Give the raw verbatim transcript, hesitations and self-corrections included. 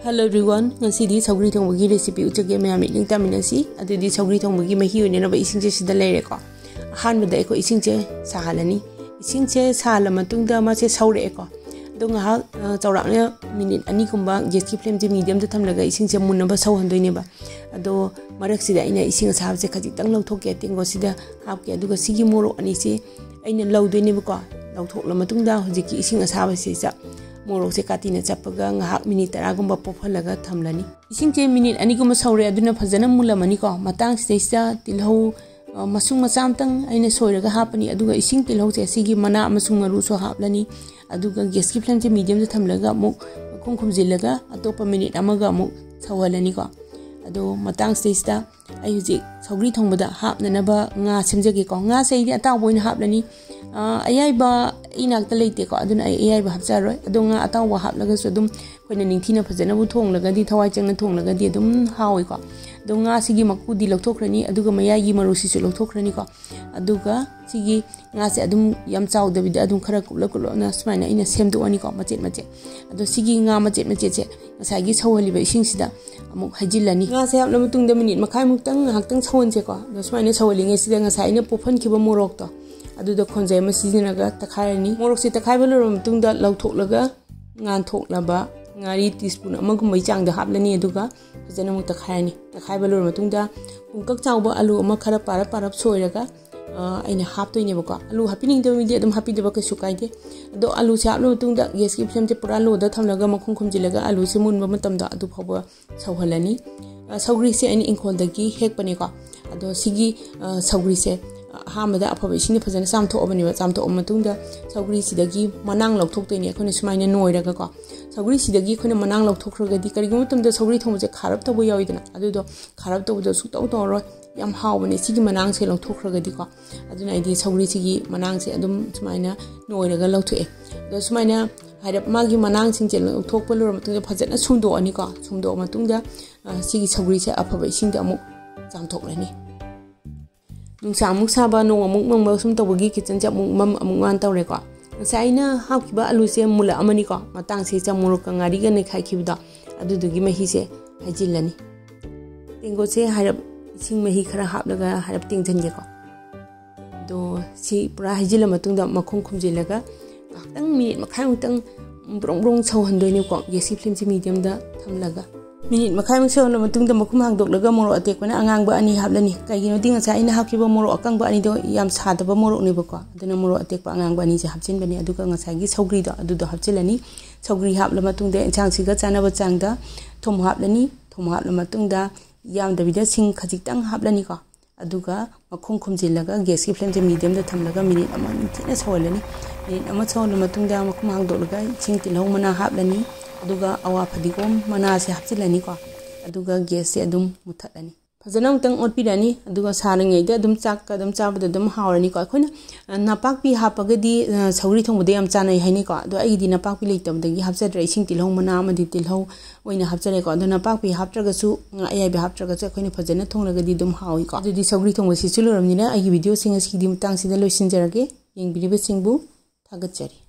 Hello everyone, ꯉꯁꯤꯗꯤ ꯁꯧꯒ꯭ꯔꯤ ꯊꯣꯡꯕꯒꯤ recipe ꯎꯠꯆꯒꯦ, ꯃꯌꯥꯝ ꯃꯤꯠꯌꯦꯡ ꯇꯥꯃꯤꯟꯅꯁꯤ꯫ ꯑꯗꯨꯗꯤ ꯁꯧꯒ꯭ꯔꯤ ꯊꯣꯡꯕꯒꯤ ꯃꯍꯤ ꯑꯣꯏꯅꯅꯕ ꯏꯁꯤꯡꯁꯦ ꯁꯤꯗ ꯂꯩꯔꯦꯀꯣ꯫ ꯑꯍꯥꯟꯕꯗ ꯑꯩꯈꯣꯏ ꯏꯁꯤꯡꯁꯦ ꯁꯥꯍꯜꯂꯅꯤ꯫ ꯏꯁꯤꯡꯁꯦ ꯁꯥꯍꯜꯂ ꯃꯇꯨꯡꯗ ꯃꯥꯁꯦ ꯁꯧꯔꯛꯑꯦꯀꯣ꯫ ꯑꯗꯣ ꯉꯥꯏꯍꯥꯛ, ꯑ, ꯆꯥꯎꯔꯥꯛꯅ ꯃꯤꯅꯤꯠ ꯑꯅꯤꯒꯨꯝꯕ gas ꯀꯤ flame ꯁꯦ medium ꯗ ꯊꯝꯂꯒ ꯏꯁꯤꯡꯁꯦ ꯃꯨꯟꯅꯕ ꯁꯧꯍꯟꯗꯣꯏꯅꯦꯕ꯫ ꯑꯗꯣ ꯃꯔꯛꯁꯤꯗ ꯑꯩꯅ ꯏꯁꯤꯡ ꯑꯁꯥꯕꯁꯦ ꯈꯖꯤꯛꯇꯪ ꯂꯧꯊꯣꯛꯀꯦ, ꯇꯦꯡꯀꯣꯠꯁꯤꯗ ꯍꯥꯞꯀꯦ, ꯑꯗꯨꯒ ꯁꯤꯒꯤ ꯃꯣꯔꯣꯛ ꯑꯅꯤꯁꯤ ꯑꯩꯅ ꯂꯧꯗꯣꯏꯅꯦꯕꯀꯣ꯫ ꯂꯧꯊꯣꯛꯂ ꯃꯇꯨꯡꯗ ꯍꯧꯖꯤꯛꯀꯤ ꯏꯁꯤꯡ ꯑꯁꯥꯕꯁꯤꯗ ꯃꯣꯔꯣꯛꯁꯦ ꯀꯥꯇꯤꯅ ꯆꯞꯄꯒ ꯉꯥꯏꯍꯥꯛ ꯃꯤꯅꯤꯠ ꯇꯔꯥꯒꯨꯝꯕ ꯄꯣꯞꯍꯜꯂꯒ ꯊꯝꯂꯅꯤ꯫ ꯏꯁꯤꯡꯁꯦ ꯃꯤꯅꯤꯠ ꯑꯅꯤꯒꯨꯝꯕ ꯁꯧꯔꯦ, ꯑꯗꯨꯅ ꯐꯖꯅ ꯃꯨꯜꯂꯝꯃꯅꯤꯀꯣ꯫ ꯃꯇꯥꯡꯁꯤꯗꯩꯁꯤꯗ ꯇꯤꯜꯍꯧ, ꯑ, ꯃꯁꯨꯡ ꯃꯆꯥ ꯑꯃꯇꯪ ꯑꯩꯅ ꯁꯣꯏꯔꯒ ꯍꯥꯞꯄꯅꯤ, ꯑꯗꯨꯒ ꯏꯁꯤꯡ ꯇꯤꯜꯍꯧꯁꯦ ꯁꯤꯒꯤ ꯃꯅꯥ ꯑꯃꯁꯨꯡ ꯃꯔꯨꯁꯨ ꯍꯥꯞꯂꯅꯤ꯫ ꯑꯗꯨꯒ gas ꯀꯤ flame ꯁꯦ medium ꯗ ꯊꯝꯂꯒ ꯑꯃꯨꯛ ꯃꯈꯨꯝ ꯈꯨꯝꯖꯤꯜꯂꯒ ꯑꯇꯣꯞꯄ ꯃꯤꯅꯤꯠ ꯑꯃꯒ ꯑꯃꯨꯛ ꯁꯧꯍꯜꯂꯅꯤꯀꯣ꯫ ꯑꯗꯣ ꯃꯇꯥꯡꯁꯤꯗꯩꯁꯤꯗ ꯑꯩ ꯍꯧꯖꯤꯛ ꯁꯧꯒ꯭ꯔꯤ ꯊꯣꯡꯕꯗ ꯍꯥꯞꯅꯅꯕ ꯉꯥ ꯁꯦꯝꯖꯒꯦꯀꯣ꯫ ꯉꯥꯁꯦ ꯑꯩꯗꯤ ꯑꯇꯥꯎꯕ ꯑꯣꯏꯅ ꯍꯥꯞꯂꯅꯤ꯫ ꯑ, ꯑꯌꯥꯏꯕ ꯑꯩ ꯏꯅꯥꯛꯇ ꯂꯩꯇꯦꯀꯣ, ꯑꯗꯨꯅ ꯑꯩ ꯑꯌꯥꯏꯕ ꯍꯥꯞꯆꯔꯣꯏ꯫ ꯑꯗꯣ ꯉꯥ ꯑꯇꯥꯎꯕ ꯍꯥꯞꯂꯒꯁꯨ ꯑꯗꯨꯝ ꯑꯩꯈꯣꯏꯅ ꯅꯤꯡꯊꯤꯅ ꯐꯖꯅꯕꯨ ꯊꯣꯡꯂꯒꯗꯤ, ꯊꯋꯥꯏ ꯆꯪꯅ ꯊꯣꯡꯂꯒꯗꯤ ꯑꯗꯨꯝ ꯍꯥꯎꯏꯀꯣ꯫ ꯑꯗꯣ ꯉꯥꯁꯤꯒꯤ ꯃꯀꯨꯗꯤ ꯂꯧꯊꯣꯛꯈ꯭ꯔꯅꯤ, ꯑꯗꯨꯒ ꯃꯌꯥꯏꯒꯤ ꯃꯔꯨꯁꯤꯁꯨ ꯂꯧꯊꯣꯛꯈ꯭ꯔꯅꯤꯀꯣ꯫ ꯑꯗꯨꯒ ꯁꯤꯒꯤ ꯉꯥꯁꯦ ꯑꯗꯨꯝ ꯌꯥꯝ ꯆꯥꯎꯗꯕꯤꯗ ꯑꯗꯨꯝ ꯈꯔ ꯀꯨꯞꯂꯞ ꯀꯨꯞꯂꯞꯅ ꯁꯨꯃꯥꯏꯅ ꯑꯩꯅ ꯁꯦꯝꯗꯣꯛꯑꯅꯤꯀꯣ, ꯃꯆꯦꯠ ꯃꯆꯦꯠ꯫ ꯑꯗꯣ ꯁꯤꯒꯤ ꯉꯥ ꯃꯆꯦꯠ ꯃꯆꯦꯠꯁꯦ ꯉꯁꯥꯏꯒꯤ ꯁꯧꯍꯜꯂꯤꯕ ꯏꯁꯤꯡꯁꯤꯗ ꯑꯃꯨꯛ ꯍꯩꯖꯤꯜꯂꯅꯤ꯫ ꯉꯥꯁꯦ ꯍꯥꯞꯂ ꯃꯇꯨꯡꯗ ꯃꯤꯅꯤꯠ ꯃꯈꯥꯏꯃꯨꯛꯇꯪ ꯉꯥꯏꯍꯥꯛꯇꯪ ꯁꯧꯍꯟꯁꯦꯀꯣ꯫ ꯑꯗꯣ ꯁꯨꯃꯥꯏꯅ ꯁꯧꯍꯜꯂꯤꯉꯩꯁꯤꯗ ꯉꯁꯥꯏ ꯑꯩꯅ ꯄꯣꯞꯍꯟꯈꯤꯕ ꯃꯣꯔꯣꯛꯇꯣ, ꯑꯗꯨꯗ ꯈꯣꯟꯖꯩ ꯑꯃ ꯁꯤꯖꯤꯟꯅꯔꯒ ꯇꯛꯈꯥꯏꯔꯅꯤ꯫ ꯃꯣꯔꯣꯛꯁꯦ ꯇꯛꯈꯥꯏꯕ ꯂꯣꯏꯔꯕ ꯃꯇꯨꯡꯗ ꯂꯧꯊꯣꯛꯂꯒ ꯉꯥꯟꯊꯣꯛꯂꯕ ꯉꯥꯔꯤ teaspoon ꯑꯃꯒꯨꯝꯕꯒꯤ ꯆꯥꯡꯗ ꯍꯥꯞꯂꯅꯤ, ꯑꯗꯨꯒ ꯐꯖꯅ ꯑꯃꯨꯛ ꯇꯛꯈꯥꯏꯔꯅꯤ꯫ ꯇꯛꯈꯥꯏꯕ ꯂꯣꯏꯔꯕ ꯃꯇꯨꯡꯗ ꯄꯨꯡꯀꯛ ꯆꯥꯎꯕ ꯑꯂꯨ ꯑꯃ ꯈꯔ ꯄꯥꯔꯞ ꯄꯥꯔꯞ ꯁꯣꯏꯔꯒ, ꯑ, ꯑꯩꯅ ꯍꯥꯞꯇꯣꯏꯅꯦꯕꯀꯣ꯫ ꯑꯂꯨ ꯍꯥꯞꯄꯤꯅꯤꯡꯗꯕ ꯃꯤꯗꯤ ꯑꯗꯨꯝ ꯍꯥꯞꯄꯤꯗꯕ ꯀꯩꯁꯨ ꯀꯥꯏꯗꯦ꯫ ꯑꯗꯣ ꯑꯂꯨꯁꯦ ꯍꯥꯞꯂꯕ ꯃꯇꯨꯡꯗ gas ꯀꯤ flame ꯁꯦ ꯄꯨꯔꯥ low ꯗ ꯊꯝꯂꯒ ꯃꯈꯨꯝ ꯈꯨꯝꯖꯤꯜꯂꯒ ꯑꯂꯨꯁꯦ ꯃꯨꯟꯕ ꯃꯇꯝꯗ ꯑꯗꯨ ꯐꯥꯎꯕ ꯁꯧꯍꯜꯂꯅꯤ꯫ ꯑ, ꯁꯧꯒ꯭ꯔꯤꯁꯦ ꯑꯩꯅ ꯏꯪꯈꯣꯜꯗꯒꯤ ꯍꯦꯛꯄꯅꯦꯀꯣ꯫ ꯑꯗꯣ ꯁꯤꯒꯤ, ꯑ, ꯁꯧꯒ꯭ꯔꯤꯁꯦ ꯑꯍꯥꯟꯕꯗ ꯑꯐꯕ ꯏꯁꯤꯡꯗ ꯐꯖꯅ ꯆꯥꯝꯊꯣꯛꯑꯕꯅꯦꯕ꯫ ꯆꯥꯝꯊꯣꯛꯑ ꯃꯇꯨꯡꯗ ꯁꯧꯒ꯭ꯔꯤꯁꯤꯗꯒꯤ ꯃꯅꯥꯡ ꯂꯧꯊꯣꯛꯇꯣꯏꯅꯦ ꯑꯩꯈꯣꯏꯅ ꯁꯨꯃꯥꯏꯅ ꯅꯣꯏꯔꯒꯀꯣ꯫ ꯁꯧꯒ꯭ꯔꯤꯁꯤꯗꯒꯤ ꯑꯩꯈꯣꯏꯅ ꯃꯅꯥꯡ ꯂꯧꯊꯣꯛꯈ꯭ꯔꯒꯗꯤ, ꯀꯔꯤꯒꯨꯝꯕ ꯃꯇꯝꯗ ꯁꯧꯒ꯭ꯔꯤ ꯊꯣꯡꯕꯁꯦ ꯈꯥꯔꯞ ꯇꯧꯕ ꯌꯥꯎꯏꯗꯅ, ꯑꯗꯨꯗꯣ ꯈꯥꯔꯞ ꯇꯧꯕꯗꯣ ꯁꯨꯛꯇꯧ ꯇꯧꯔꯔꯣꯏ꯫ ꯌꯥꯝ ꯍꯥꯎꯕꯅꯦ ꯁꯤꯒꯤ ꯃꯅꯥꯡꯁꯦ ꯂꯧꯊꯣꯛꯈ꯭ꯔꯒꯗꯤꯀꯣ꯫ ꯑꯗꯨꯅ ꯑꯩꯗꯤ ꯁꯧꯒ꯭ꯔꯤꯁꯤꯒꯤ ꯃꯅꯥꯡꯁꯦ ꯑꯗꯨꯝ ꯁꯨꯃꯥꯏꯅ ꯅꯣꯏꯔꯒ ꯂꯧꯊꯣꯛꯑꯦ꯫ ꯑꯗꯣ ꯁꯨꯃꯥꯏꯅ ꯍꯥꯏꯔꯞ ꯃꯥꯒꯤ ꯃꯅꯥꯡꯁꯤꯡꯁꯦ ꯂꯧꯊꯣꯛꯄ ꯂꯣꯏꯔ ꯃꯇꯨꯡꯗ ꯐꯖꯅ ꯁꯨꯝꯗꯣꯛꯑꯅꯤꯀꯣ꯫ ꯁꯨꯝꯗꯣꯛꯑ ꯃꯇꯨꯡꯗ, ꯑ, ꯁꯤꯒꯤ ꯁꯧꯒ꯭ꯔꯤꯁꯦ ꯑꯐꯕ ꯏꯁꯤꯡꯗ ꯑꯃꯨꯛ ꯆꯥꯝꯊꯣꯛꯂꯅꯤ꯫ ꯅꯨꯡꯁꯥ ꯑꯃꯨꯛ ꯁꯥꯕ, ꯅꯣꯡ ꯑꯃꯨꯛ ꯃꯪꯕ, ꯁꯨꯝ ꯇꯧꯕꯒꯤ kitchen ꯁꯦ ꯑꯃꯨꯛ ꯃꯝ ꯑꯃꯨꯛ ꯉꯥꯟ ꯇꯧꯔꯦꯀꯣ꯫ ꯉꯁꯥꯏ ꯑꯩꯅ ꯍꯥꯞꯈꯤꯕ ꯑꯂꯨꯁꯦ ꯃꯨꯜꯂꯛꯑꯃꯅꯤꯀꯣ꯫ ꯃꯇꯥꯡꯁꯤꯗ ꯃꯣꯔꯣꯛꯀ ꯉꯥꯔꯤꯒ ꯅꯩꯈꯥꯏꯈꯤꯕꯗꯣ, ꯑꯗꯨꯗꯨꯒꯤ ꯃꯍꯤꯁꯦ ꯍꯩꯖꯤꯜꯂꯅꯤ꯫ ꯇꯦꯡꯀꯣꯠꯁꯦ ꯍꯥꯏꯔꯞ ꯏꯁꯤꯡ ꯃꯍꯤ ꯈꯔ ꯍꯥꯞꯂꯒ ꯍꯥꯏꯔꯞ ꯇꯦꯡꯁꯤꯟꯒꯦꯀꯣ꯫ ꯑꯗꯣ ꯁꯤ ꯄꯨꯔꯥ ꯍꯩꯖꯤꯜꯂ ꯃꯇꯨꯡꯗ ꯃꯈꯨꯝ ꯈꯨꯝꯖꯤꯜꯂꯒ ꯉꯥꯏꯍꯥꯛꯇꯪ ꯃꯤꯅꯤꯠ ꯃꯈꯥꯏꯃꯨꯛꯇꯪ ꯕ꯭ꯔꯣꯡ ꯕ꯭ꯔꯣꯡ ꯁꯧꯍꯟꯗꯣꯏꯅꯤꯀꯣ, ꯒ꯭ꯌꯥꯁꯀꯤ ꯐ꯭ꯂꯦꯝꯁꯦ ꯃꯤꯗꯤꯌꯝꯗ ꯊꯝꯂꯒ꯫ ꯃꯤꯅꯤꯠ ꯃꯈꯥꯏꯃꯨꯛ ꯁꯧꯍꯜꯂ ꯃꯇꯨꯡꯗ ꯃꯈꯨꯝ ꯍꯥꯡꯗꯣꯛꯂꯒ ꯃꯣꯔꯣꯛ ꯑꯇꯦꯛꯄꯅ ꯑꯉꯥꯡꯕ ꯑꯅꯤ ꯍꯥꯞꯂꯅꯤ꯫ ꯀꯩꯒꯤꯅꯣꯗꯤ ꯉꯁꯥꯏ ꯑꯩꯅ ꯍꯥꯞꯈꯤꯕ ꯃꯣꯔꯣꯛ ꯑꯀꯪꯕ ꯑꯅꯤꯗꯣ ꯌꯥꯝ ꯁꯥꯗꯕ ꯃꯣꯔꯣꯛꯅꯦꯕꯀꯣ, ꯑꯗꯨꯅ ꯃꯣꯔꯣꯛ ꯑꯇꯦꯛꯄ ꯑꯉꯥꯡꯕ ꯑꯅꯤꯁꯦ ꯍꯥꯞꯆꯤꯟꯕꯅꯤ꯫ ꯑꯗꯨꯒ ꯉꯁꯥꯏꯒꯤ ꯁꯧꯒ꯭ꯔꯤꯗꯣ ꯑꯗꯨꯗꯣ ꯍꯥꯞꯆꯤꯜꯂꯅꯤ꯫ ꯁꯧꯒ꯭ꯔꯤ ꯍꯥꯞꯂ ꯃꯇꯨꯡꯗ ꯏꯟꯁꯥꯡꯁꯤꯒ ꯆꯥꯟꯅꯕ ꯆꯥꯡꯗ ꯊꯨꯝ ꯍꯥꯞꯂꯅꯤ꯫ ꯊꯨꯝ ꯍꯥꯞꯂ ꯃꯇꯨꯡꯗ ꯌꯥꯝꯗꯕꯤꯗ ꯁꯤꯡ ꯈꯖꯤꯛꯇꯪ ꯍꯥꯞꯂꯅꯤꯀꯣ꯫ ꯑꯗꯨꯒ ꯃꯈꯨꯝ ꯈꯨꯝꯖꯤꯜꯂꯒ ꯒ꯭ꯌꯥꯁꯀꯤ ꯐ꯭ꯂꯦꯝꯁꯦ ꯃꯤꯗꯤꯌꯝꯗ ꯊꯝꯂꯒ ꯃꯤꯅꯤꯠ ꯑꯃ ꯅꯤꯡꯊꯤꯅ ꯁꯧꯍꯜꯂꯅꯤ꯫ ꯃꯤꯅꯤꯠ ꯑꯃ ꯁꯧꯍꯜꯂ ꯃꯇꯨꯡꯗ ꯃꯈꯨꯝ ꯍꯥꯡꯗꯣꯛꯂꯒ ꯏꯁꯤꯡ ꯇꯤꯜꯍꯧ ꯃꯅꯥ ꯍꯥꯞꯂꯅꯤ꯫ ꯑꯗꯨꯒ ꯑꯋꯥ ꯐꯗꯤꯒꯣꯝ ꯃꯅꯥꯁꯦ ꯍꯥꯞꯆꯤꯜꯂꯅꯤꯀꯣ꯫ ꯑꯗꯨꯒ ꯒ꯭ꯌꯥꯁꯁꯦ ꯑꯗꯨꯝ ꯃꯨꯊꯠꯂꯅꯤ꯫ ꯐꯖꯅ ꯑꯃꯨꯛꯇꯪ ꯑꯣꯠꯄꯤꯔꯅꯤ꯫ ꯑꯗꯨꯒ ꯁꯥꯔꯤꯉꯩꯗ ꯑꯗꯨꯝ ꯆꯥꯛꯀ ꯑꯗꯨꯝ ꯆꯥꯕꯗ ꯑꯗꯨꯝ ꯍꯥꯎꯔꯅꯤꯀꯣ꯫ ꯑꯩꯈꯣꯏꯅ, ꯑ, ꯅꯄꯥꯛꯄꯤ ꯍꯥꯞꯄꯒꯗꯤ, ꯑ, ꯁꯧꯒ꯭ꯔꯤ ꯊꯣꯡꯕꯗ ꯌꯥꯝ ꯆꯥꯅꯩ ꯍꯥꯏꯅꯩꯀꯣ꯫ ꯑꯗꯣ ꯑꯩꯒꯤꯗꯤ ꯅꯄꯥꯛꯄꯤ ꯂꯩꯇꯕꯗꯒꯤ ꯍꯥꯞꯆꯗ꯭ꯔꯦ꯫ ꯏꯁꯤꯡ ꯇꯤꯜꯍꯧ ꯃꯅꯥ ꯑꯃꯗꯤ ꯇꯤꯜꯍꯧ ꯑꯣꯏꯅ ꯍꯥꯞꯆꯔꯦꯀꯣ꯫ ꯑꯗꯣ ꯅꯄꯥꯛꯄꯤ ꯍꯥꯞꯇ꯭ꯔꯒꯁꯨ, ꯉꯥ ꯑꯌꯥꯏꯕ ꯍꯥꯞꯇ꯭ꯔꯒꯁꯨ ꯑꯩꯈꯣꯏꯅ ꯐꯖꯅ ꯊꯣꯡꯂꯒꯗꯤ ꯑꯗꯨꯝ ꯍꯥꯎꯏꯀꯣ꯫ ꯑꯗꯨꯗꯤ ꯁꯧꯒ꯭ꯔꯤ ꯊꯣꯡꯕꯁꯤꯁꯨ ꯂꯣꯏꯔꯕꯅꯤꯅ ꯑꯩꯒꯤ ꯚꯤꯗꯤꯑꯣꯁꯤꯡ ꯑꯁꯤꯒꯤꯗꯤ ꯃꯇꯥꯡꯁꯤꯗ ꯂꯣꯏꯁꯤꯟꯖꯔꯒꯦ꯫ ꯌꯦꯡꯕꯤꯔꯤꯕꯁꯤꯡꯕꯨ ꯊꯥꯒꯠꯆꯔꯤ꯫